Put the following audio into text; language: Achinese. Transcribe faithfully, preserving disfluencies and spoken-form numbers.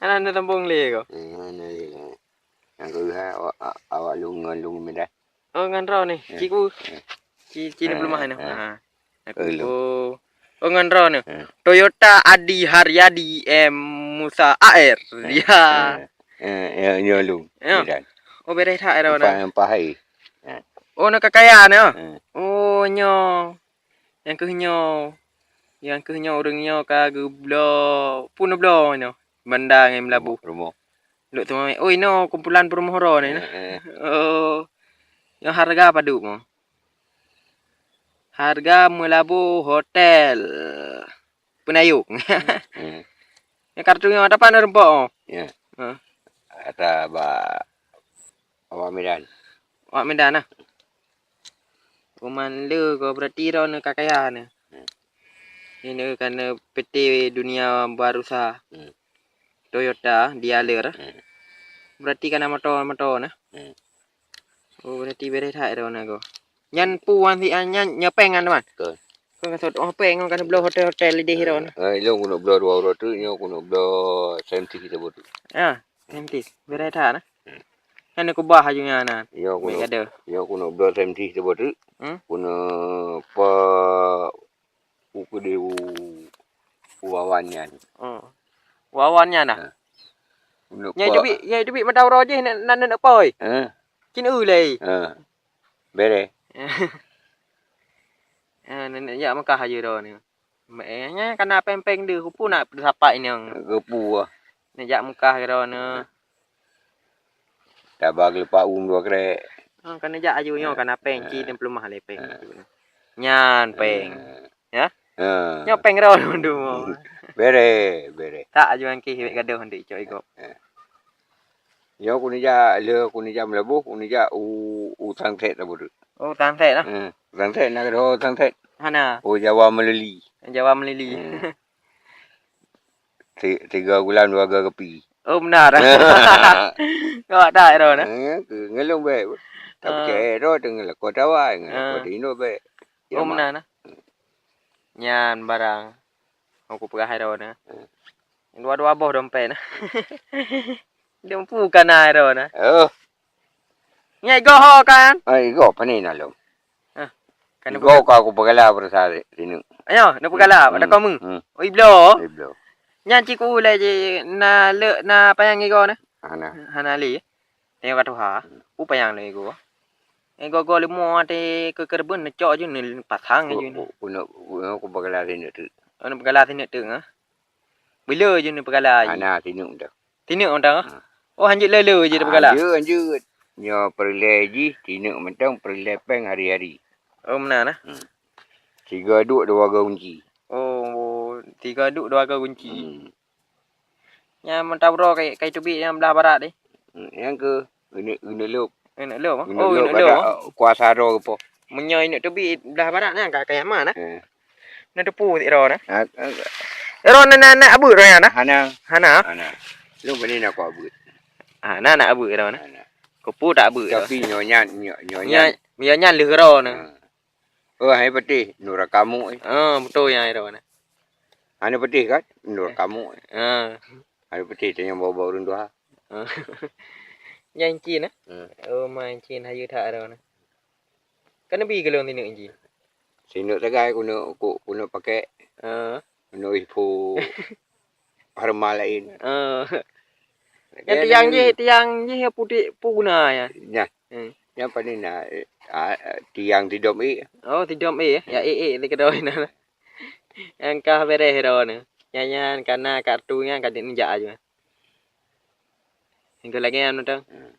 Hana neusambông lé ko. Hmm, hana lé ko. Nyang keuh awak, awak lôn ngon lôn Medan. Oh, ngon droeneuh. Eh, Cikgu. Eh. Ci, ci Eh, peulumah nyoe. Eh. Ha. Aku, Eh, lôn. Oh. Oh, ngon droeneuh. Eh. Toyota Adi Haryadi M Musa A R. Eh, Ya. Eh, eh, ya, nyoe lôn. Ya. Medan. Oh, beureh that droeneuh. Empat, empat hari. Eh. Oh, na kakaya nyoe. Eh. Oh, nyoe. Nyang keuh nyoe. Nyang keuh nyoe ureueng nyoe ka geubloe, pun bloe nyoe. Banda ngon meulaboh. Rumoh. Luk teuma, oh, inoe kumpulan peurumoh uroe nyoe. Eh, eh. Oh. Nyoe hareuga padub mo? Hareuga meulaboh hotel Peunayok. Hmm. Nyoe kartu nyoe ata pat na rumpok mo? Ya. Ha. Ata bak awak Medan. Awak Medan nah. Kuman le ko berarti droeneuh ka kaya nyoe. Hmm. Ini kan P T Dunia Barusa. Hmm. Toyota dealer. Hmm. Berarti kana moto-moto nah. Hmm. Oh, berarti beureh that droeneuh ko. Nyan pu wan si nyan nyoe péng kan, teman? Betul. Ko ka sot oh péng kan bloe hotel-hotel di droeneuh. Eh, ilong keuneuk bloe dua uroe tu, nyoe keuneuk bloe seventy kita botu. Ah, seventy. Beureh that nah. Hmm. Kan kubah aju nyan nah. Yo Baik keuneuk, ada. Yo keuneuk bloe seventy kita botu. Hmm? Keuneuk pe Ukeudeh u, u Wawan nyan. Oh. U Wawan nyan nah? Ha. Nyai teubiet, nyai teubiet mata uroe jih na, na, na, na poi. Ha. Cin u lé. Ha. Bere. Ha, nenek jak Mekah aja dah ni. Mek eh, nya kana peng-peng deh, kupu nak sapak ini. Kupu ah. Nak jak Mekah kira ni. Taba geuleupah u dua krek. Oh, kan jak aju nyoe, eh, kana peng, eh, ci dan peulumah lé peng. Eh. Nyan peng. Eh. Ya? Eh. Nyoe peng roh dum. Bere, bere. Tak aju angkih wek gadoh ndik cok igop. Eh. Nyoe kunijak le, kunijak meulaboh, kunijak u, u Sunset tabeureuk. Oh, Sunset lah. Eh, Sunset nak gadoh Sunset. Hana. Oh, Jawa Melili. Jawa Melili. Eh. Ti-, tiga bulan dua ga gepi. Oh, benar. Kau ada ero nah. Eh, ke ngelong baik. Tapi ah, cek ero tengah lekot awai, ngelekot ah, di Indo baik. Oh, benar nah. Nyan barang. Aku peugah ero nah. Hmm. Dua-dua boh dompet nah. Dempu kana ero nah. Oh. Nyai goho kan? Ah, igo pane na lom. Ah, kan igo ka aku peugala beurasa sineuk. Ayo, na peugala, hmm, pada kamu. Hmm. Oh, iblo. Iblo. Nyan ciku lé je na le na payang igo na. Hana. Hana le. Tengok ka tuha. Hmm. U payang le igo. Igo go limo ate ke kerben ne cok je ne pasang je ne. Ku, ku, ku, ku peugala sineuk tu. Oh, na peugala sineuk tu, ha? Bila je ne peugala je. Hana sineuk tu. Tineuk mantong ah? Hmm. Oh, hanjeuet lé-lé je teupeugala? Hanjeuet, hanjeuet. Nyoe peureulée jih tineuk mantong, peureulée péng hari-hari. Oh, meunan ah? Hmm. Tiga duek dua ga gunci. Oh, tiga duek dua ga gunci. Hmm. Nyan mantong uroe kai, kai teubiet nyang blah barat deh. Hmm, nyang keu geuneuk, geuneuk lop. Geuneuk lop, ah? Geuneuk lop, oh, geuneuk lop, ada ah? Kuasa droe geupoh. Meunyoe ineuk teubiet blah barat nyan ka, ka nyan ma nah? Eh. Na teupu sit droe na? Ah, ah. Droe na, na, na abeuet droe nyan na? Hana. Hana? Hana. Lôn bani na kau abeuet. Ah, na, na abeuet droe na? Hana. Kupu tak abeuet droe. Tapi nyoe nyan, nyoe, nyoe nyan. Nyan, nyoe nyan lheueh droe na. Ah. Oh, hai peutih, nura kamu eh. Ah, beutôi nyan droe na. Hana peutih kan? Nura kamu eh. Ah. Hana peutih tanyong bau-bau ureueng tuha. Ah. Nyan cin eh? Hmm. Oh, ma cin hayeue that droe na. Kan neubi keu lôn sineuk jih. Sineuk sagai kuneuk, ku, kuneuk pakai. Ah. Kuneuk ipo hareumal laén. Ah. Nyan tiang jih, tiang jih putéh pu guna nyan. Nyan. Hmm. Nyan pane na, eh, ah, tiang tidom ék. Oh, tidom ék, ya, ék, ék, di keudroe na. Nyang ka bereh droe na. Nyan, nyan, kana kartu nyan ka dijak aju. Hingga lagée nyan, Tang. Hmm.